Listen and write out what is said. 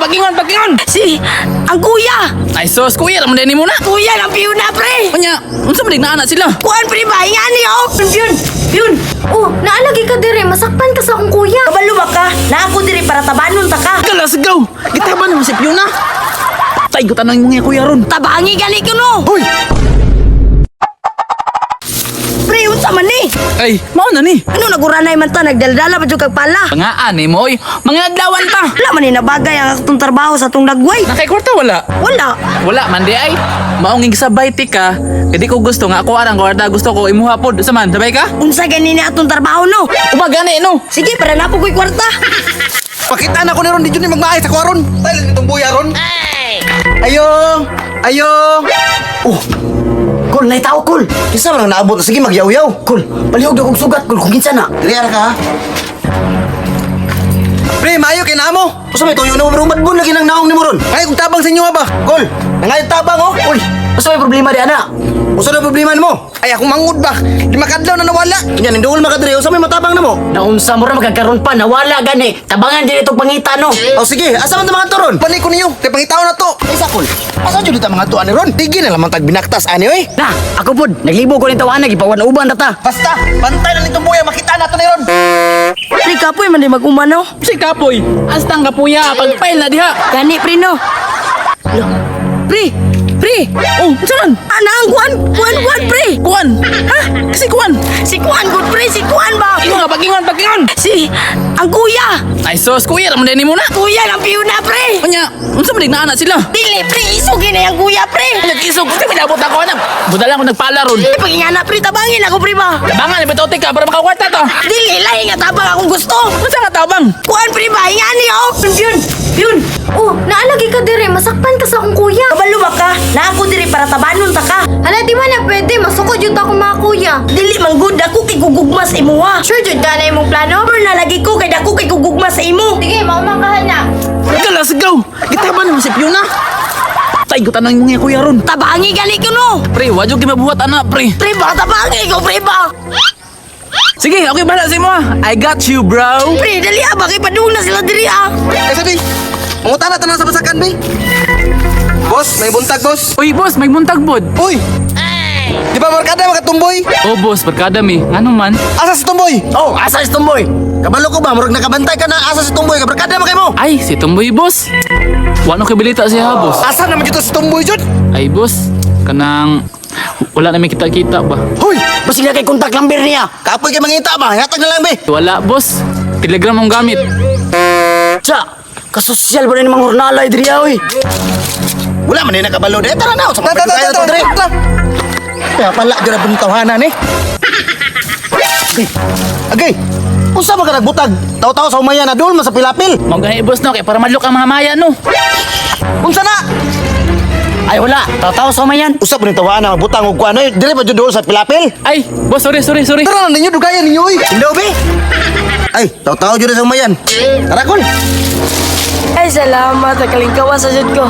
Pagingon, pagingon. Si, ang kuya. Ay sos, kuya ra man ni mo na. Kuya lang Fiona, pre. Unya, unsa man naa na sila? Kuan, pre ba? Ingani, oh. Pion, pion. Oh, naalagi ka dire, masakpan ka sa akong kuya. Kabalo ba ka? Na ako diri para tabanon ta ka. Kalasgaw. Gitaba naman si Fiona. Tay, gutanang mo nga kuya ron. Tabangi gali ko no. Hoy! Pre, unsa man ni? Ay, mao na ni. Ano naguranay man ta nagdaldala pa jud kag pala. Pangaan ni mo, oy. Mga adlawan ta. Wala man ni nabagay ang atong trabaho sa atong dagway. Nakay kwarta wala. Wala. Wala man di ay. Maong sabay ti ka. Kay di ko gusto nga ako arang kwarta gusto ko imuha pod. Sa man, sabay ka? Unsa gani ni atong trabaho no? Uma gani no. Sige, para na po ko'y kwarta. Pakita na ko ni ron, di jud ni magmaay sa kwaron. Tayo lang itong buya ron. Ayo! Ayo! Oh! Kol, naitao, Kol! Kinsa man ang naabot? Sige, magyaw-yaw. Kol, palihog na kong sugat, Kol, kung kinsa na. Dili ara ka ha. Pre, maayo kay namo. Usa may tuyo na mo, madbon lagi nang naong ni mo ron. Ay, kung tabang sa inyo ha ba? Kol, Nangayo tabang oh. uy, usa may problema di ana. Usa na problema nimo? Ay, akong mangud ba? 5 ka adlaw na nawala. Nya ninduol makadiri, usa may matabang na mo. Naunsa mo ra magkakaroon pa, nawala gani. Tabangan din itong pangita no. Oh, sige, asa man ta mga turon? Panay ko ninyo, kay pangitaon na to. Ay sa kol, Asa jud ta mga tuan ni ron? Tigi na lamang tag binaktas ani oy. Na, ako pod, naglibo ko ning tawanan gipawan uban ta ta. Basta, bantay na nitong buya, makita na to ni ron. Pre, kapoy man di mag-uma no. Si Kapoy, astang kapuya pagpail na diha. Gani, pre no. Lo. Pre, pre. Oh, unsa man? Ana ang kuan, kuan, kuan, pre. Kuan. Ha? Kasi kuan. Si kuan good pre, si kuan ba? Ingon nga pagingon, pagingon. Si, ang kuya. Ay sos, kuya ra man ni mo na. Kuya lang Fiona, pre. Unya, unsa man naa na sila? Dili, pre, isugin na yung kuya, pre. Nag-isog, unsa may nabot ako anak. Budala ko nagpala ron. Pre, pag-ingana, pre, tabangin ako, pre ba? Tabangan ni bitote ka para makakwarta to. Dili, lahi nga tabang akong gusto. Unsa nga tabang? Kuan, pre ba? Ingani, oh. Pion, pion. Oh, naalagi ka dire, masakpan ka sa akong kuya. Kabalo ba ka? Na ako diri para tabanon ta ka. Hala, di man na pwede, masukod jud ako mga kuya. Dili man good ako kay gugugma sa imuha. Sure jud ka na imong plano? Pero nalagi ko kay dako kay gugugma sa imo. Sige, maumang ka na. Kalasgaw. Gitaba naman si Fiona. Tay, gutanang mo nga kuya ron. Tabangi gali ko no. Pre, wadyo gyud mabuhat ana, pre. Pre ba tabangi ko pre ba? Sige, okay bahala sa imo. Ah. I got you, bro. Pre dali ah bakit padung na sila diri ah. Ay, sabi, mangutan na tanan sa basakan, bay. Boss, may buntag, boss. Uy, boss, may muntag bod. Uy! Di ba barkada mga tumboy? Oh, boss, barkada mi. Ngano man? Asa si tumboy? Oh, asa si Tumboy? Kabalo ko ba murag nakabantay ka na asa si Tumboy, kabarkada man kay mo. Ay, si Tumboy, boss. Wano kay balita siya, boss. Asa naman dito si tumboy jud? Ay, boss, kanang wala na may kita-kita ba? Hoy, Basig na kay kontak number niya. kapoy kay mangita ba? Hatag na lang, bay. Wala, boss. Telegram ang gamit. Tsa, kasosyal ba na ni mga hurnalay diri ah, oy. Wala man ni nakabalo de. Tara na, sa mga tayo to dre. Kaya pala jud ang tawhanan eh. Agay. Agay. Unsa man ka nagbutag? Taw-taw sa umaya na dul man sa pilapil. Mao gani, boss, no, kay para madlok ang mga maya, no. Unsa na? Ay wala, taw-taw sa mayan. Usa pa ni tawhana magbutang og kuan oy. Dire pa jud dul sa pilapil. Ay, boss, sorry, sorry, sorry. Tara na ninyo dugayan ninyo oy. Hindi be. Ay, taw-taw jud sa umayan. Tara kol. Ay salamat sa kalingkawa sa jud ko.